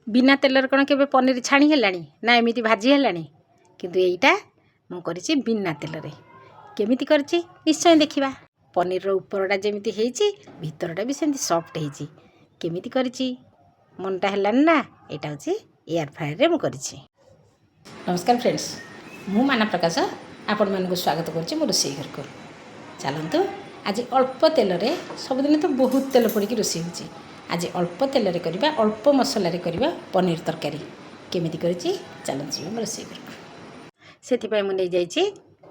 ବିନା ତେଲରେ କ'ଣ କେବେ ପନିର ଛାଣି ହେଲାଣି ନା ଏମିତି ଭାଜି ହେଲାଣି? କିନ୍ତୁ ଏଇଟା ମୁଁ କରିଛି ବିନା ତେଲରେ। କେମିତି କରିଛି, ନିଶ୍ଚୟ ଦେଖିବା। ପନିରର ଉପରଟା ଯେମିତି ହେଇଛି, ଭିତରଟା ବି ସେମିତି ସଫ୍ଟ ହେଇଛି। କେମିତି କରିଛି, ମନଟା ହେଲାନି ନା? ଏଇଟା ହେଉଛି ଏୟାର ଫ୍ରାୟରରେ ମୁଁ କରିଛି। ନମସ୍କାର ଫ୍ରେଣ୍ଡସ୍, ମୁଁ ମାନା ପ୍ରକାଶ ଆପଣମାନଙ୍କୁ ସ୍ୱାଗତ କରୁଛି ମୋ ରୋଷେଇ ଘରକୁ। ଚାଲନ୍ତୁ, ଆଜି ଅଳ୍ପ ତେଲରେ, ସବୁଦିନ ତ ବହୁତ ତେଲ ପଡ଼ିକି ରୋଷେଇ ହେଉଛି, ଆଜି ଅଳ୍ପ ତେଲରେ କରିବା, ଅଳ୍ପ ମସଲାରେ କରିବା ପନିର ତରକାରୀ। କେମିତି କରିଛି, ଚାଲନ୍ତୁ ଯିବା ମୋ ରୋଷେଇ ଘରକୁ। ସେଥିପାଇଁ ମୁଁ ନେଇଯାଇଛି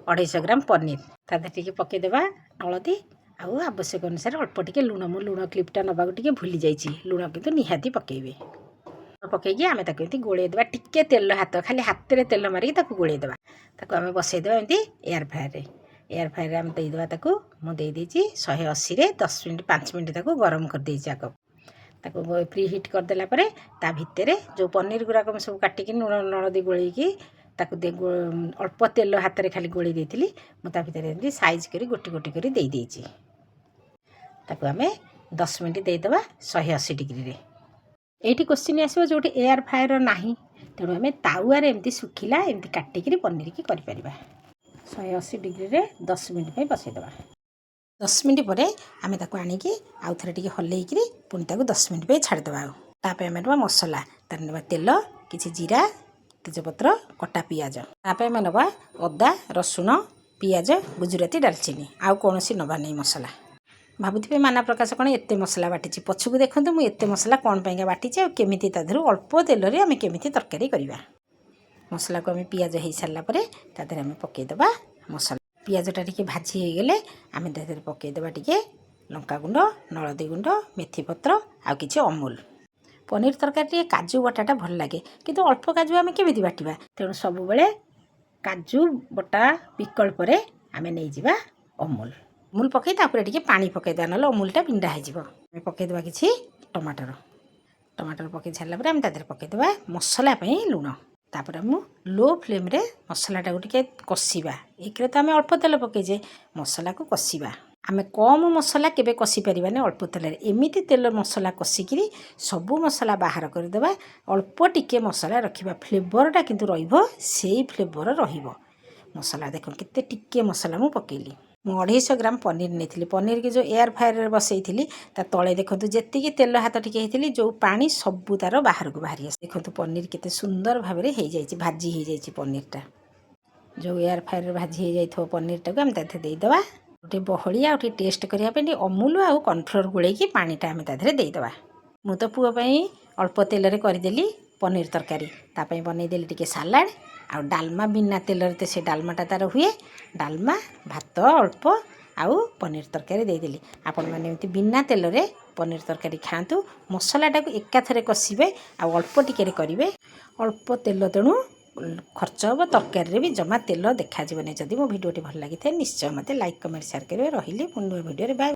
250 ଗ୍ରାମ ପନିର। ତା ଦେହରେ ଟିକେ ପକାଇଦେବା ହଳଦୀ ଆଉ ଆବଶ୍ୟକ ଅନୁସାରେ ଅଳ୍ପ ଟିକେ ଲୁଣ। ମୁଁ ଲୁଣ କ୍ଲିପ୍ଟା ନେବାକୁ ଟିକେ ଭୁଲି ଯାଇଛି। ଲୁଣ କିନ୍ତୁ ନିହାତି ପକାଇବେ। ପକାଇକି ଆମେ ତାକୁ ଏମିତି ଗୋଳେଇ ଦେବା। ଟିକେ ତେଲ ହାତ, ଖାଲି ହାତରେ ତେଲ ମାରିକି ତାକୁ ଗୋଳେଇ ଦେବା। ତାକୁ ଆମେ ବସେଇଦେବା ଏମିତି ଏୟାର ଫ୍ରାୟରରେ। ଏୟାର ଫ୍ରାୟରରେ ଆମେ ଦେଇଦେବା ତାକୁ। ମୁଁ ଦେଇଦେଇଛି 180ରେ 10 ମିନିଟ୍, 5 ମିନିଟ୍ ତାକୁ ଗରମ କରିଦେଇଛି ଆଗ। ତାକୁ ପ୍ରି ହିଟ୍ କରିଦେଲା ପରେ ତା ଭିତରେ ଯେଉଁ ପନିର ଗୁଡ଼ାକ ମୁଁ ସବୁ କାଟିକି ଲୁଣ ହଳଦୀ ଗୋଳେଇକି ତାକୁ ଅଳ୍ପ ତେଲ ହାତରେ ଖାଲି ଗୋଳେଇ ଦେଇଥିଲି, ମୁଁ ତା ଭିତରେ ଏମିତି ସାଇଜ୍ କରି ଗୋଟି ଗୋଟି କରି ଦେଇଦେଇଛି। ତାକୁ ଆମେ 10 ମିନିଟ୍ ଦେଇଦେବା 180 ଡିଗ୍ରୀରେ। ଏଇଠି କୋଶ୍ଚିନ୍ ଆସିବ, ଯେଉଁଠି ଏୟାର ଫ୍ରାୟର ନାହିଁ, ତେଣୁ ଆମେ ତାୱାରେ ଏମିତି ଶୁଖିଲା ଏମିତି କାଟିକିରି ପନିରକି କରିପାରିବା। 180 ଡିଗ୍ରୀରେ 10 ମିନିଟ୍ ପାଇଁ ବସେଇଦେବା। 10 ମିନିଟ୍ ପରେ ଆମେ ତାକୁ ଆଣିକି ଆଉ ଥରେ ଟିକେ ହଲେଇକିରି ପୁଣି ତାକୁ 10 ମିନିଟ୍ ପାଇଁ ଛାଡ଼ିଦେବା। ଆଉ ତା ପାଇଁ ଆମେ ନେବା ମସଲା। ତାର ନେବା ତେଲ, କିଛି ଜିରା, ତେଜପତ୍ର, କଟା ପିଆଜ। ତା ପାଇଁ ଆମେ ନେବା ଅଦା, ରସୁଣ, ପିଆଜ, ଗୁଜୁରାତି, ଡାଲଚିନି। ଆଉ କୌଣସି ନେବା ନାହିଁ ମସଲା। ଭାବୁଥିବେ, ମାନା ପ୍ରକାଶ କ'ଣ ଏତେ ମସଲା ବାଟିଛି? ପଛକୁ ଦେଖନ୍ତୁ, ମୁଁ ଏତେ ମସଲା କ'ଣ ପାଇଁକା ବାଟିଛି ଆଉ କେମିତି ତା ଦେହରୁ ଅଳ୍ପ ତେଲରେ ଆମେ କେମିତି ତରକାରୀ କରିବା। ମସଲାକୁ ଆମେ ପିଆଜ ହେଇସାରିଲା ପରେ ତା ଦେହରେ ଆମେ ପକାଇଦେବା ମସଲା। ପିଆଜଟା ଟିକେ ଭାଜି ହେଇଗଲେ ଆମେ ତା ଦେହରେ ପକାଇଦେବା ଟିକେ ଲଙ୍କାଗୁଣ୍ଡ, ହଳଦୀ ଗୁଣ୍ଡ, ମେଥି ପତ୍ର ଆଉ କିଛି ଅମୁଲ। ପନିର ତରକାରୀ ଟିକେ କାଜୁ ବଟାଟା ଭଲ ଲାଗେ, କିନ୍ତୁ ଅଳ୍ପ କାଜୁ ଆମେ କେମିତି ବାଟିବା? ତେଣୁ ସବୁବେଳେ କାଜୁ ବଟା ବିକଳ୍ପରେ ଆମେ ନେଇଯିବା ଅମୁଲ। ଅମୁଲ ପକାଇ ତାପରେ ଟିକେ ପାଣି ପକାଇଦେବା, ନହେଲେ ଅମୁଲଟା ବିଣ୍ଡା ହେଇଯିବ। ଆମେ ପକାଇଦେବା କିଛି ଟମାଟର। ଟମାଟର ପକାଇ ସାରିଲା ପରେ ଆମେ ତା ଦେହରେ ପକାଇଦେବା ମସଲା ପାଇଁ ଲୁଣ। ତାପରେ ମୁଁ ଲୋ ଫ୍ଲେମ୍ରେ ମସଲାଟାକୁ ଟିକେ କଷିବା। ଏକରେ ତ ଆମେ ଅଳ୍ପ ତେଲ ପକାଇଛେ, ମସଲାକୁ କଷିବା। ଆମେ କମ୍ ମସଲା କେବେ କଷି ପାରିବାନି ଅଳ୍ପ ତେଲରେ। ଏମିତି ତେଲ ମସଲା କଷିକିରି ସବୁ ମସଲା ବାହାର କରିଦେବା, ଅଳ୍ପ ଟିକେ ମସଲା ରଖିବା। ଫ୍ଲେଭରଟା କିନ୍ତୁ ରହିବ, ସେଇ ଫ୍ଲେଭର ରହିବ ମସଲା। ଦେଖ, କେତେ ଟିକେ ମସଲା ମୁଁ ପକାଇଲି। ମୁଁ 250 ଗ୍ରାମ ପନିର ନେଇଥିଲି। ପନିରକି ଯେଉଁ ଏୟାର ଫ୍ରାୟରରେ ବସେଇଥିଲି, ତା ତଳେ ଦେଖନ୍ତୁ, ଯେତିକି ତେଲ ହାତ ଟିକେ ହେଇଥିଲି, ଯେଉଁ ପାଣି ସବୁ ତାର ବାହାରକୁ ବାହାରି ଆସେ। ଦେଖନ୍ତୁ, ପନିର କେତେ ସୁନ୍ଦର ଭାବରେ ହେଇଯାଇଛି, ଭାଜି ହେଇଯାଇଛି ପନିରଟା। ଯେଉଁ ଏୟାର ଫ୍ରାୟରରେ ଭାଜି ହେଇଯାଇଥିବ ପନିରଟାକୁ ଆମେ ତା ଦେହରେ ଦେଇଦେବା। ଗୋଟେ ବହଳିଆ ଆଉ ଟିକେ ଟେଷ୍ଟ କରିବା ପାଇଁ ଟିକେ ଅମୁଲ ଆଉ କର୍ଣ୍ଣଫ୍ଲୋର୍ ଗୋଳେଇକି ପାଣିଟା ଆମେ ତା ଦେହରେ ଦେଇଦେବା। ମୁଁ ତ ପୁଅ ପାଇଁ ଅଳ୍ପ ତେଲରେ କରିଦେଲି ପନିର ତରକାରୀ। ତା ପାଇଁ ବନେଇଦେଲି ଟିକେ ସାଲାଡ଼ ଆଉ ଡାଲମା। ବିନା ତେଲରେ ତ ସେ ଡାଲମାଟା ତାର ହୁଏ। ଡାଲମା, ଭାତ ଅଳ୍ପ ଆଉ ପନିର ତରକାରୀ ଦେଇଦେଲି। ଆପଣମାନେ ଏମିତି ବିନା ତେଲରେ ପନିର ତରକାରୀ ଖାଆନ୍ତୁ। ମସଲାଟାକୁ ଏକାଥରେ କଷିବେ ଆଉ ଅଳ୍ପ ଟିକେରେ କରିବେ। ଅଳ୍ପ ତେଲ ତେଣୁ ଖର୍ଚ୍ଚ ହେବ, ତରକାରୀରେ ବି ଜମା ତେଲ ଦେଖାଯିବନି। ଯଦି ମୋ ଭିଡ଼ିଓଟି ଭଲ ଲାଗିଥାଏ, ନିଶ୍ଚୟ ମୋତେ ଲାଇକ୍, କମେଣ୍ଟ, ସେୟାର କରିବେ। ରହିଲି, ପୁଣି ନୂଆ ଭିଡ଼ିଓରେ। ବାଏ।